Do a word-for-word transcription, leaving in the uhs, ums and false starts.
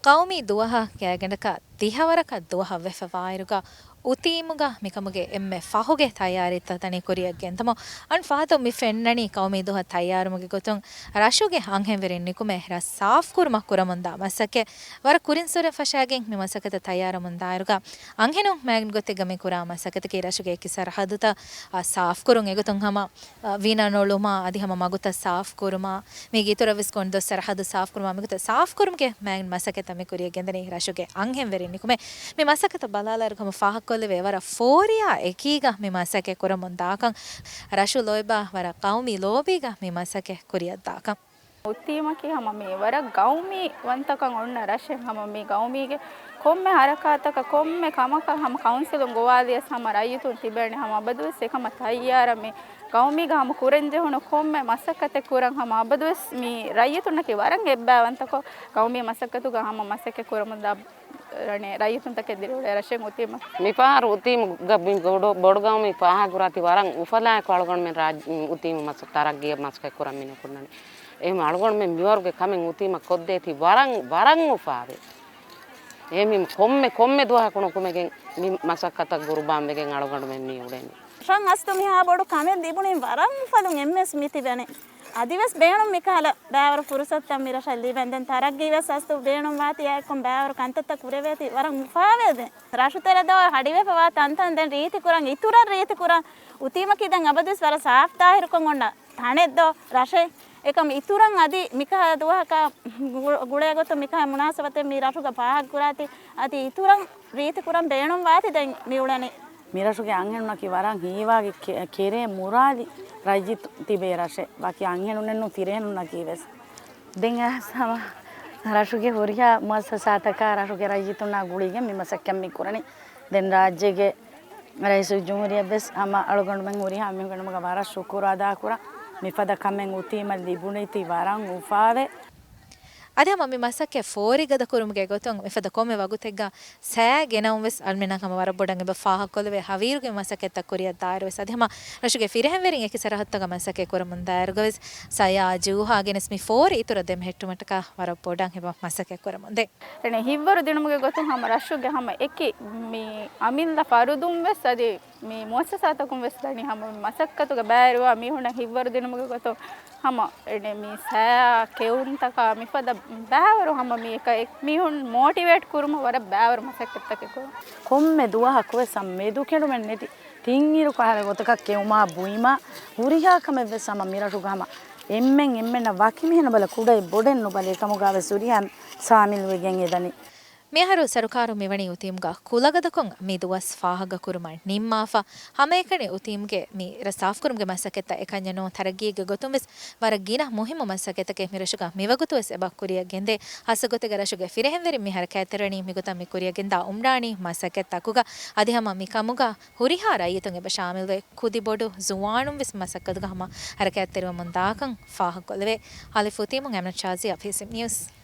ޤައުމީ ދުވަހަށް ގާތްގަނޑަކަށް ދިހަވަރަކަށް ދުވަހަށް ވެފަ ވާއިރުގަ، އުތީމުގަ މިކަމުގެ އެންމެ ފަހުގެ ތައްޔާރީތައް ދަނީ ކުރިއަށް ގެންދަމުން. އަން ފަހަތު މި ފެންނަނީ ޤައުމީ ދުވަހަށް ތައްޔާރުމުގެ ގޮތުން ރަށުގެ އަންހެންވެރިން ނިކުމެ ރަށް ސާފުކުރުމަށް ކުރަމުންދާ މަސައްކަތް. ވަރަށް ކުރިން ސުރެން ފަށައިގެން މި މަސައްކަތަށް ތައްޔާރަމުން ދާއިރުގަ، އަންހެނުން މާގިން ގޮތެއްގަ މި ކުރާ މަސައްކަތަކީ ރަށުގެ އެކި ސަރަހައްދުތައް، އާ، ސާފުކުރުން އެގޮތުން ހަމަ، އާ، ވިނަ ނޮޅުމާ އަދި ހަމަ މަގުތައް ސާފުކުރުމާ، މީގެ އިތުރަށް ވެސް ގޮނޑުދޮށް ސަރަހައްދު ސާފުކުރުމާ މިގޮތަށް ސާފުކުރުމުގެ މާގިން މަސައްކަތްތައް މި ކުރިއަށް ގެންދަނީ ރަށުގެ އަންހެންވެރިން ނިކުމެ. މި މަސައްކަތަށް ބަލާލާއިރު ހަމަ ފާހަގަކޮށްލެވޭ ވަރަށް ފޯރިއާ އެކީގަ މި މަސައްކަތް ކުރަމުން ދާކަން. ރަށު ލޯތްބާ ވަރަށް ޤައުމީ ލޯބީގަ މި މަސައްކަތް ކުރިއަށް ދާކަން. އުތީމަކީ ހަމަ މީ ވަރަށް ގައުމީ ވަންތަކަން އޮންނަ ރަށެއް. ހަމަ މި ގައުމީގެ ކޮންމެ ހަރަކާތަކަށް، ކޮންމެ ކަމަކަށް ހަމަ ކައުންސިލުން ގޮވާލިޔަސް ހަމަ ރައްޔިތުން ތިބޭނެ ހަމަ އަބަދުވެސް އެކަމަށް ތައްޔާރަށް. މި ގައުމީގަ ހަމަ ކުރަންޖެހުނު ކޮންމެ މަސައްކަތެއް ކުރަން ހަމަ އަބަދުވެސް މި ރައްޔިތުންނަކީ ވަރަށް އެއްބައިވަންތަކޮށް، ގައުމީ މަސައްކަތުގަ ހަމަ މަސައްކަތް ކުރަމުންދާ ރަނެ ރައްޔިތުންތަކެއް ދިރިއުޅޭ ރަށެއް އުތީމަ. މިފަހަރު އުތީމުގަ ބޮޑު، ބޮޑު ގައުމީ ފާހަގަކުރާތީ ވަރަށް އުފަލާއެކު އަޅުގަނޑުމެން ރާއް-، އުތީމު މަސަ-، ތަރައްގީއަށް މަސައްކަތް ކުރަން މި ނުކުންނަނީ. އެހެން އަޅުގަނޑުމެން މިވަރުގެ ކަމެއް އުތީމަ ކޮށްދޭތީ ވަރަށް، ވަރަށް އުފާވޭ. އެހެން ކޮންމެ، ކޮންމެ ދުވަހަކު ނުކުމެގެން މި މަސައްކަތަށް ގުރުބާން ވެގެން އަޅުގަނޑުމެން މި އުޅެނީ. ރަށަށް އަސްލު މިހާ ބޮޑު ކަމެއް ލިބުނީ ވަރަށް އުފަލުން އެންމެސް މި ތިބެނީ. އަދިވެސް ބޭނުން މިކަހަލަ ބައިވަރު ފުރުސަތުތައް މި ރަށަށް ލިބެން. ދެން ތަރައްގީވެސް އަސްލު ބޭނުން ވާތީ އާއެކު ބައިވަރު ކަންތައްތައް ކުރެވޭތީ ވަރަށް އުފާވޭ. ދެން ރަށުތެރެ ދޯ ހަޑިވެފަ ވާ ތަންތަން ދެން ރީތި ކުރަން އިތުރަށް ރީތި ކުރަން އުތީމަކީ ދެން އަބަދުވެސް ވަރަށް ސާފް ތާހިރުކޮށް އޮންނަ ތަނެއް ދޯ ރަށެއް. އެކަމް އިތުރަށް އަދި މިކަހަލަ ދުވަހަކަށް ގު-، ގުޅޭ ގޮތުން މިކަހަލަ މުނާސަބަތެއް މި ރަށުގަ ފާހަގަކުރާތީ އަދި އިތުރަށް ރީތި ކުރަން ބޭނުން ވާތީ ދެން މި އުޅެނީ. މިރަށުގެ އަންހެނުންނަކީ ވަރަށް ހީވާގި ކެ-، ކެރޭ މުރާލި ރައްޔިތު ތިބޭ ރަށެއް. ވަކި އަންހެނުންނެއްނު ފިރިހެނުންނަކީ ވެސް. ދެން އައިސް ހަމަ ރަށުގެ ހުރިހާ މުއައްސަސާތަކާ ރަށުގެ ރައްޔިތުންނާ ގުޅިގެން މި މަސައްކަތް މި ކުރަނީ. ދެން ރާއްޖޭގެ ރައީސުލްޖުމްހޫރިއްޔާ ވެސް ހަމަ އަޅުގަނޑުމެން ހުރިހާ މީހުންގެ ނަމުގަ ވަރަށް ޝުކުރު އަދާކުރަން. މިފަދަ ކަމެއް އުތީމަ ލިބުނީތީ ވަރަށް އުފާވޭ. އަދި ހަމަ މި މަސައްކަތް ފޯރިގަދަ ކުރުމުގެ ގޮތުން މިފަދަ ކޮންމެ ވަގުތެއްގަ ސައި ގެނައުން ވެސް އަޅުމެންނަށް ހަމަ ވަރަށް ބޮޑަށް އެބަ ފާހަގަކޮށްލެވޭ. ހަވީރުގެ މަސައްކަތްތައް ކުރިއަށް ދާއިރު ވެސް އަދި ހަމަ ރަށުގެ ފިރިހެންވެރިން އެކި ސަރަހައްދުތަކަށް މަސައްކަތް ކުރަމުން ދާއިރުގަ ވެސް ސަޔާ ޖޫހާ ގެނެސް މި ފޯރި އިތުރަށް ދެމެހެއްޓުމަށްޓަކާ ވަރަށް ބޮޑަށް އެބަ މަސައްކަތް ކުރަމުންދޭ. އެނެ ހިތްވަރު ދިނުމުގެ ގޮތުން ހަމަ ރަށުގެ ހަމަ އެކި މި އަމިއްލަ ފަރުދުން ވެސް އަދި މި މުއައްސަސާތަކުން ވެސް ދަނީ ހަމަ މަސައްކަތުގެ ބައިވެރިވާ މީހުންނަށް ހިތްވަރު ދިނުމުގެ ގޮތުން ހަމަ އެނެ މި ސައި ކެއުންތަކާ މިފަދަ ބައިވަރު ހަމަ މި އެކަ އެ މީހުން މޯޓިވޭޓް ކުރުމަށް ވަރަށް ބައިވަރު މަސައްކަތްތަކެއް ކުރުން. ކޮންމެ ދުވަހަކު ވެސް ހަމަ މެދުކެނޑުމެއް ނެތި ތިން އިރު ކަހަލަ ގޮތަކަށް ކެއުމާ ބުއިމާ ހުރިހާ ކަމެއް ވެސް ހަމަ މިރަށުގަ ހަމަ އެންމެން އެންމެންނަށް ވަކި މީހެއް ނުބަލޭ ކުޑައެއް ބޮޑެއް ނުބަލޭ ކަމުގަ ވެސް ހުރިހާ ސާމިލްވެގެން އެދަނީ. މިއަހަރު ސަރުކާރުން މިވަނީ އުތީމުގަ ކުލަގަދަކޮށް މި ދުވަސް ފާހަގަކުރުމަށް ނިންމާފަ. ހަމައެކަނި އުތީމުގެ މި ރަށް ސާފުކުރުމުގެ މަސައްކަތްތައް އެކަންޏެއް ނޫން ތަރައްގީގެ ގޮތުން ވެސް ވަރަށް ގިނަ މުހިއްމު މަސައްކަތްތަކެއް މިރަށުގަ މިވަގުތު ވެސް އެބަ ކުރިއަށް ގެންދޭ. ހާއްސަ ގޮތެއްގަ ރަށުގެ ފިރިހެންވެރިން މި ހަރަކާތްތެރިވަނީ މިގޮތަށް މި ކުރިއަށް ގެންދާ އުމްރާނީ މަސައްކަތްތަކުގަ. އަދި ހަމަ މި ކަމުގަ ހުރިހާ ރައްޔިތުން އެބަ ޝާމިލްވެ، ކުދި ބޮޑު ޒުވާނުން ވެސް މަސައްކަތުގަ ހަމަ ހަރަކާތްތެރިވަމުން ދާކަން ފާހަގަކޮށްލެވޭ. އަލިފް އުތީމު، އެމްނަ ޝާޒިޔާ، ފީސީ ނިއުސް.